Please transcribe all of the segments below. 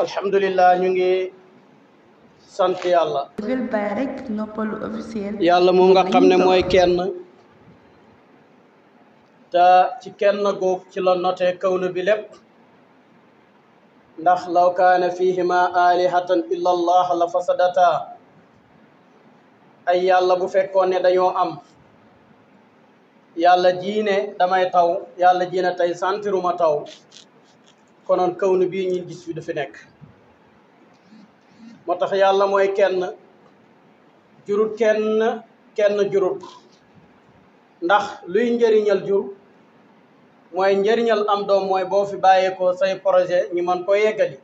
alhamdulillah ñu ngi sant yàlla yàlla moom nga xam ne mooy kenn te ci kenn goog ci la note kawnu bi lépp ndax law kaana fihima alihatan illa allah la fasadata ay yàlla bu fekkoon ne dañoo am yàlla jiine damay taw yàlla jiine tey santiruma taw konoon kawnu bii ñi gis fi du fi nekk moo tax yàlla mooy kenn jurut kenn jurut ndax luy njëriñal jur mooy njëriñal am doom mooy boo fi bàyyeekoo say projet ñi mën ko yeggali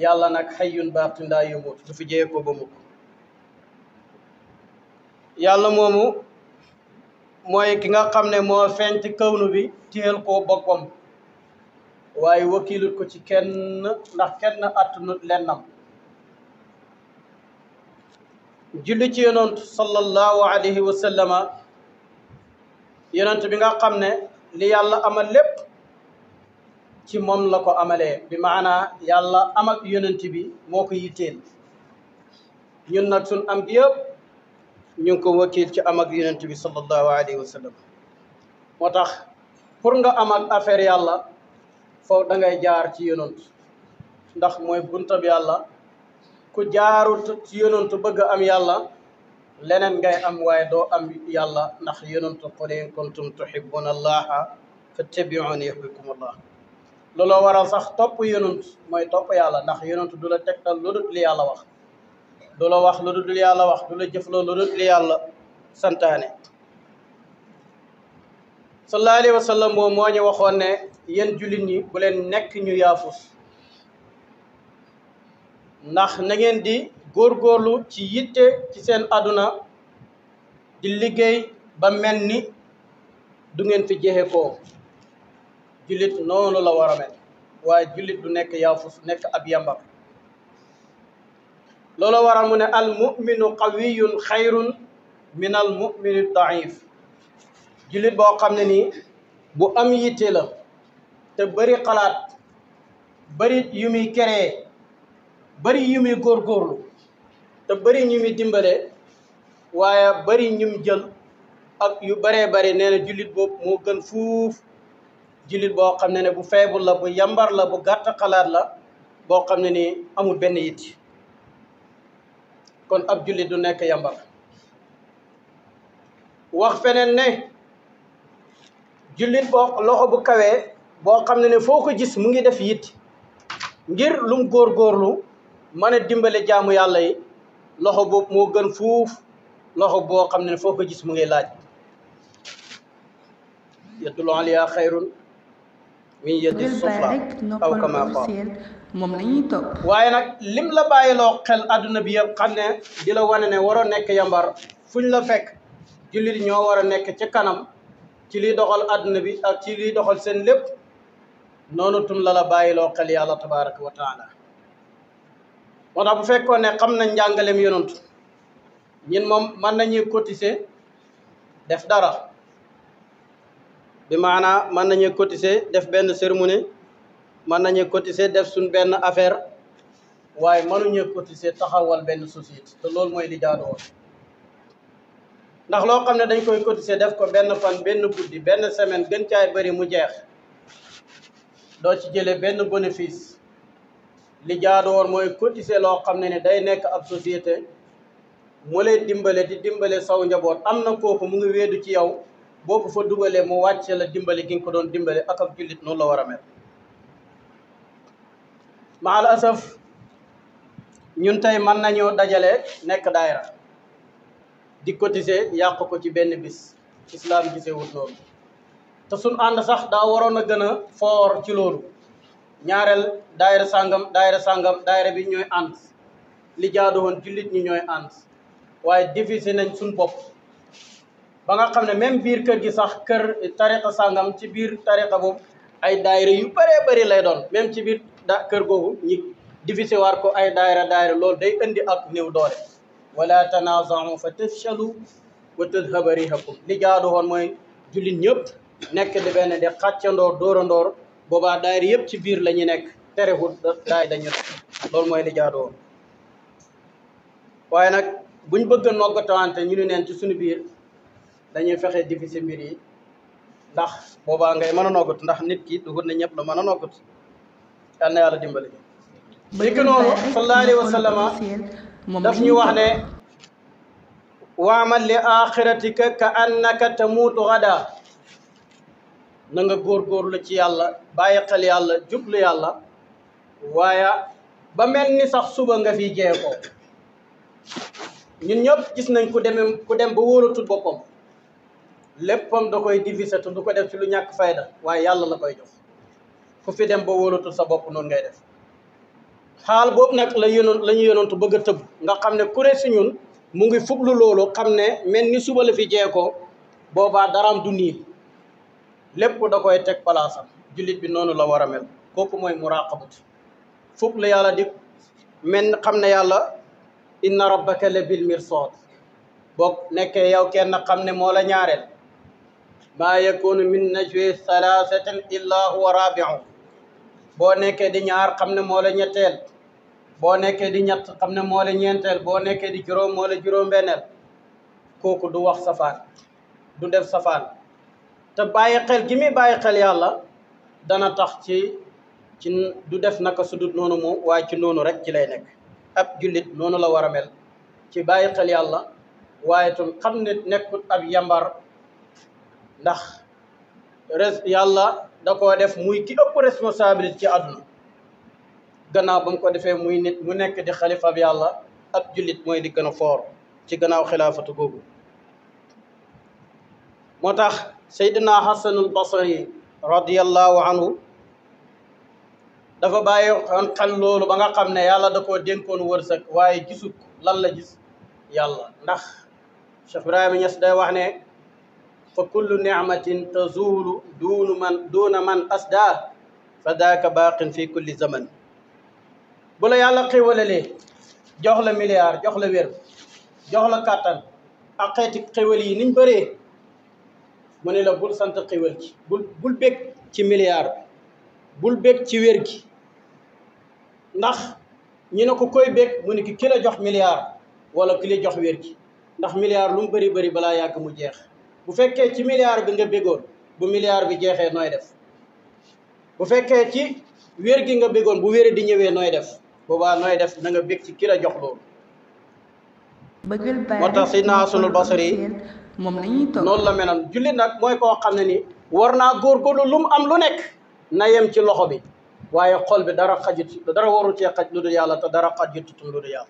yàlla nag hayyun baaqin laa yamuut du fi jëyee ba mukk yàlla moomu mooy ki nga xam ne moo feeñ ci kawnu bi téyel koo boppam waaye wakiilut ko ci kenn ndax kenn attanut lennam julli ci yonent sallallahu alayhi wa sallama yonent bi nga xam ne li yàlla amal lépp ci moom la ko amalee bi maanaa yàlla am ak yonent bi moo ko yitteel ñun nag suñ am gi yëpp ñu ngi ko wakiil ci am ak yonent bi sallallahu alayhi wa sallam moo tax pour nga am ak affaire yàlla foofu da ngay jaar ci yonent ndax mooy buntab yàlla ku jaarut ci yonent bëgg am yàlla leneen ngay am waaye doo am yàlla ndax yonent qul in kuntum tuhibbuna allaha fattabi'uni yuhbibkum allah looloo waral sax topp yonent mooy topp yàlla ndax yonent du la tegtal lu dul li yàlla wax du la wax lu dul yàlla wax du la jëfloo lu dul li yàlla santaane sallallahu alayhi wa sallam moom moo ñu waxoon ne yéen jullit ñi bu leen nekk ñu yaafus ndax na ngeen di góorgóorlu ci yitte ci seen àdduna di liggéey ba mel ni du ngeen fi jeexe koo jullit noonu la war a mel waaye jullit du nekk yaafus nekk ab yambar loolu waral mu ne al muminu qawiyun xayrun min al mumini daif jullit boo xam ne nii bu am yitte la te bari xalaat bari yu muy keree bari yu muy góorgóorlu te bari ñu muy dimbale waaye bari ñum jël ak yu baree bari nee na jullit boobu moo gën fuuf jullit boo xam ne bu feebul la bu yambar la bu gàtt xalaat la boo xam ne nii amul benn yitt kon ab jullit du nekk yambar wax feneen ne jullit boo loxo bu kawee boo xam ne foo ko gis mu ngi def yitt ngir lum góorgóorlu mën a dimbale jaamu yàlla yi loxo boobu moo gën fuuf loxo boo xam ne foo ko gis mu ngi laaj yadul aliya xayrun min yadi sufla aw kama qaal moom la ñuy topp waaye nag lim la bàyyiloo xel àdduna bi yëpp xam ne di la wane ne waroo nekk yambar fuñ la fekk jullit ñoo war a nekk ci kanam ci liy doxal àdduna bi ak ci liy doxal seen lépp noonu tum la bàyyiloo xel yàlla tabaraka wa taala moo tax bu fekkoon ne xam nañ njàngaleem yonent ñun moom mën nañuy cotiser def dara bi maanaa mën nañuy cotiser def benn cérémonie mën nañuy cotiser def suñ benn affaire waaye mënuñu cotiser taxawal benn société te loolu mooy li jaadu woon ndax loo xam ne dañ koy cotiser def ko benn fan benn guddi benn semaine gën caay bëri mu jeex doo ci jëlee benn bénéfice li jaadu woon mooy cotiser loo xam ne day nekk ab société mu lay dimbale di dimbale saw njaboot am na kooku mu ngi wéedu ci yow boo ko fa dugalee mu wàcce la dimbale gi nga ko doon dimbale ak ab jullit noonu la war a mel maal asaf ñun tey mën nañoo dajale nekk daayra di cotiser yàq ko ci benn bis islam gisewut loolu te suñ ànd sax daa waroon a gën a foor ci loolu ñaareel daayira sàngam daayira bi ñooy ànd li jaadu woon jullit ñi ñooy ànd waaye divisé nañ suñ bopp ba nga xam ne même biir kër gi sax kër tariqa sàngam ci biir tariqa boobu ay daayira yu bëree bëri lay doon même ci biir kër googu ñi divisé war ko ay daayira loolu day indi ak néew doole wala tanaza'u fa tafshalu wa tadhhaba rihukum li jaadu woon mooy jullit ñëpp nekk di benn di xàccandoor dóorandoor boobaa daayira yëpp ci biir la ñu nekk terewul daay dañu loolu mooy li jaadu woon waaye nag buñ bëgg a noggatawante ñu ni neen ci suñu biir dañuy fexe diviser mbir yi ndax boobaa ngay mën a noggatu ndax nit ki dugut ne ñëpp la mën a noggatu yal na yàlla dimbali li ki noonu sallallahu alayhi wa sallama daf ñu wax ne waamal li axiratika ka annaka tamuutu gada na nga góorgóorlu ci yàlla bàyyi xel yàlla jublu yàlla waaye ba mel ni sax suba nga fi jeexoo ñun ñëpp gis nañ ku dem ba wóolatul boppam léppam da koy diviser te du ko def ci lu ñàkk fayda waaye yàlla la koy jox ku fi dem ba wóolatul sa bopp noonu ngay def xaal boobu nag la ñu yonantu bëgg a tëbb nga xam ne ku ne si ñun mu ngi fuglu loolu xam ne mel ni suba la fi jeekoo boobaa daraam du nii lépp da koy teg palaasam jullit bi noonu la war a mel kooku mooy muraqabatu fuglu yàlla di men xam ne yàlla inna rabbaka la bil mirsad boo nekkee yow kenn xam ne moo la ñaareel maa yakunu min najwi thalathatin illa huwa rabi'u boo nekkee di ñaar xam ne moo la ñetteel boo nekkee di ñett xam ne moo la ñeenteel boo nekkee di juróom moo la juróom-benneel kooku du wax safaan du def safaan te bàyyi xel gi muy bàyyi xel yàlla dana tax ci du def naka sudut noonu moom waaye ci noonu rek ci lay nekk ab jullit noonu la war a mel ci bàyyi xel yàlla waaye tam xam ne nekkut ab yambar ndax yàlla da koo def muy ki ëpp responsabilité ci àdduna gannaaw ba mu ko defee muy nit mu nekk di xalifa bi yàlla ab jullit mooy di gën a foor ci gannaaw xilaafatu googu moo tax Seydina Hasanul Basri radiyallahu anhu dafa bàyyi xel loolu ba nga xam ne yàlla da koo dénkoon wërsëg waaye gisut lan la gis yàlla ndax Cheikh Ibrahima Niass day wax ne fa kullu nicmatin tazulu duuna man asda fa daaka baaqin fi kulli zaman bu la yàlla xéwalalee jox la milliard jox la wér jox la kàttan ak xeeti xéwal yi niñ bëree mu ne la bul sant xéwal gi bul bég ci milliard bul bég ci wér gi ndax ñu ne ko koy bég mu ne ki la jox milliard wala ki la jox wér gi ndax milliard lu mu bëri bëri balaa yàgg mu jeex bu fekkee ci milliard bi nga bégoon bu milliard bi jeexee nooy def bu fekkee ci wér gi nga bégoon bu wér di ñëwee nooy def boobaa nooy def na nga bég ci ki la jox loolu moo tax Seydina Hasanul Basri noonu la meloon jullit nag mooy koo xam ne ni war naa góorgóorlu lu mu am lu nekk na yem ci loxo bi waaye xol bi dara waru cee xaj lu dul yàlla te dara xajututum lu dul yàlla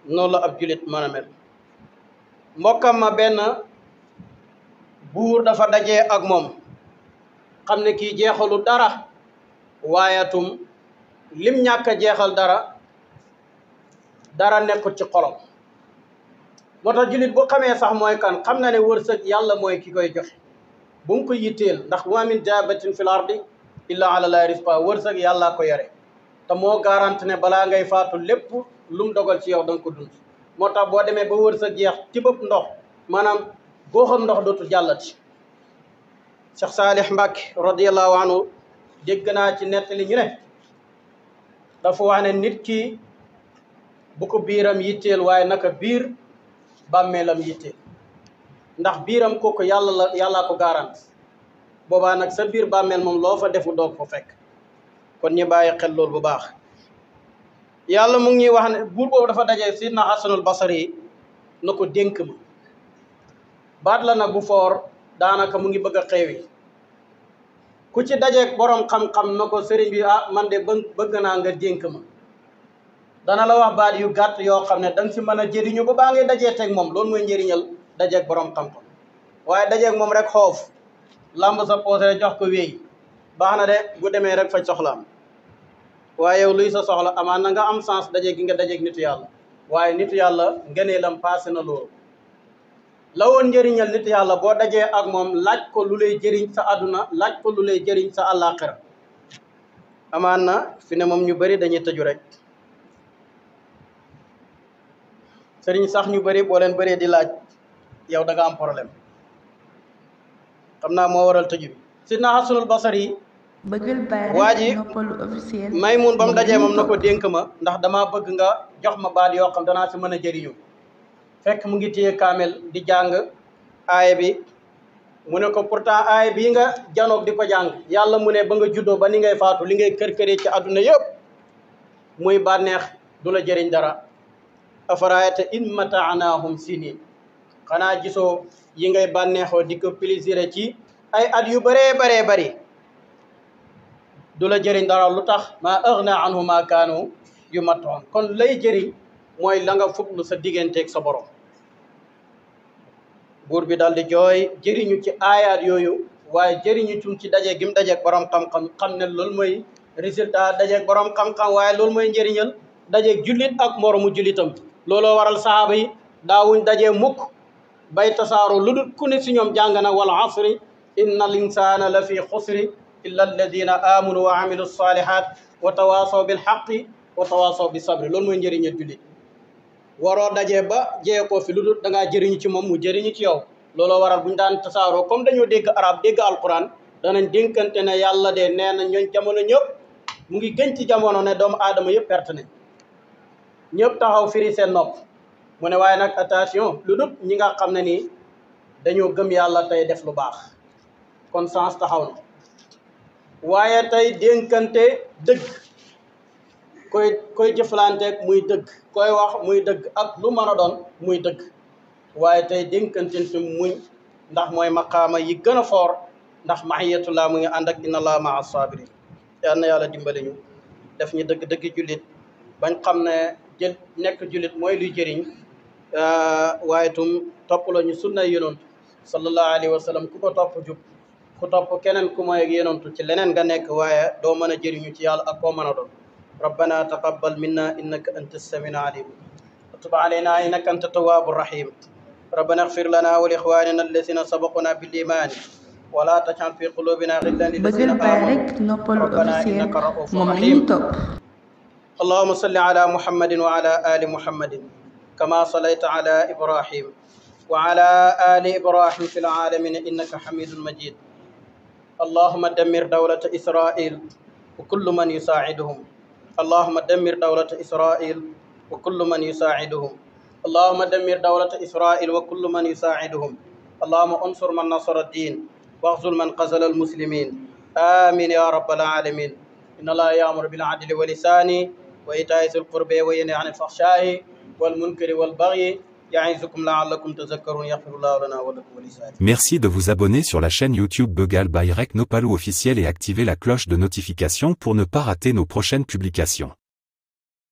noonu la ab jullit mën a mel mbokkam ma benn buur dafa dajee ak moom xam ne kii jeexalu dara waaye tum lim ñàkk a jeexal dara nekkut ci xolam moo tax jullit bu xamee sax mooy kan xam na ne wërsëg yàlla mooy ki koy joxe bu mu ko yitteel ndax wa min daabatin fil ardi illa ala llahi rizquha wërsëg yàllaa ko yore te moo garanti ne balaa ngay faatu lépp lu mu dogal ci yow da nga ko dund moo tax boo demee ba wërsëg jeex ci bëpp ndox maanaam boo xam ndox dootu jàllati Cheikh Saalih Mbàkke radiyallahu anhu dégg naa ci nettali ñu ne dafa wax ne nit ki bu ko biiram yitteel waaye naka biir bàmmeelam yitteel ndax biiram kooku yàllaa ko garanti boobaa nag sa biir bàmmeel moom loo fa defu doog fa fekk kon ñu bàyyi xel loolu bu baax yàlla mu ngi ñuy wax ne buur boobu dafa daje Sidna Hasanul Basri na ko dénk ma baat la nag bu foor daanaka mu ngi bëgg a xeewi ku ci dajeeg borom xam-xam na ko sëriñ bi man de bëgg naa nga dénk ma dana la wax baat yu gàtt yoo xam ne danga si mën a jëriñu ba baa ngay dajee teg moom loolu mooy njëriñal dajeeg borom xam-xam waaye dajeeg moom rek xoof lamb sa poosé jox ko wéy baax na de bu demee rek faj soxlaam waaye yow luy sa soxla amaan na nga am sens dajeeg gi nga dajeeg nitu yàlla waaye nitu yàlla ngëneelam passé na loolu la woon njëriñal nitu yàlla boo dajee ak moom laaj ko lu lay jëriñ sa àdduna laaj ko lu lay jëriñ sa àllaaxira amaan na fi ne moom ñu bëri dañuy tëju rek sëriñ sax ñu bëri boo leen bëree di laaj yow da nga am problème xam naa moo waral tëju bi Sidna Hasanul Basri waa ji Maymun ba mu dajee moom na ko dénk ma ndax damaa bëgg nga jox ma baat yoo xam danaa si mën a jëriñu fekk mu ngi téye kaamel di jàng aaya bi mu ne ko pourtant aaya bii nga janoog di ko jàng yàlla mu ne ba nga juddoo ba ni ngay faatu li ngay kër-këree ci àdduna yëpp muy bànneex du la jëriñ dara afaraayta in mataanaahum sinin xanaa gisoo yi ngay bànneexoo di ko plaisir ci ay at yu bëree bëri du la jëriñ dara lu tax maa aghna anhu maa kaanu yu mattoon kon lay jëriñ mooy la nga fuglu sa digganteeg sa borom buur bi daal di jooy jëriñu ci aayaat yooyu waaye jëriñu cum ci daje gim dajeeg borom xam-xam xam ne loolu mooy résultat dajeeg borom xam-xam waaye loolu mooy njëriñal dajeeg jullit ak moromu jullitam looloo waral sahaaba yi daawuñ dajee mukk bay tasaaro lu dul ku ne si ñoom jàng na wal asri inna al insana la fi xusri illa alladina amanu wa amilu salihat wa tawasaw bil haqqi wa tawasaw bis sabri loolu mooy njëriñal jullit waroo dajee ba jeye koo fi lu dul da ngaa jëriñu ci moom mu jëriñu ci yow looloo waral bu ñu daan tasaaroo comme dañoo dégg arab dégg alquran danañ dénkante ne yàlla de nee na ñooñ jamono ñëpp mu ngi gën ci jamono ne doomu aadama yëpp perte nañ ñëpp taxaw firi seen nopp mu ne waaye nag attention lu dul ñi nga xam ne nii dañoo gëm yàlla tey def lu baax kon sens taxaw na waaye tey dénkante dëgg koy jëflanteeg muy dëgg koy wax muy dëgg ak lu mën a doon muy dëgg waaye tey dénkante fi muñ ndax mooy maqaama yi gën a foor ndax mahiyatullah mu ngi ànd ak inna allah maa sabirin yal na yàlla dimbali ñu def ñu dëgg jullit bañ xam ne jël nekk jullit mooy luy jëriñ waaye tum topp la ñu sunna yonantu sallallahu alayhi wa sallam ku ko topp jub ku topp keneen ku mooy ak yonantu ci leneen nga nekk waaye doo mën a jëriñu ci yàlla ak koo mën a doon ربنا تقبل منا إنك أنت السميع العليم وتب علينا إنك أنت التواب الرحيم ربنا اغفر لنا ولإخواننا الذين سبقونا بالإيمان ولا تجعل في قلوبنا غلا للذين آمنوا ربنا إنك رؤوف رحيم اللهم صل على محمد وعلى آل محمد كما صليت على إبراهيم وعلى آل إبراهيم في العالمين إنك حميد مجيد اللهم دمر دولة إسرائيل وكل من يساعدهم اللهم دمر دولة إسرائيل وكل من يساعدهم اللهم دمر دولة إسرائيل وكل من يساعدهم اللهم انصر من نصر الدين واخذل من قتل المسلمين آمين يا رب العالمين إن الله يأمر بالعدل والإحسان وإيتاء ذي القربى وينهى عن الفحشاء والمنكر والبغي يعظكم لعلكم تذكرون يغفر الله لنا ولكم ولسائر. Merci de vous abonner sur la chaîne YouTube Begal by Rek Nopalou officiel et activer la cloche de notification pour ne pas rater nos prochaines publications.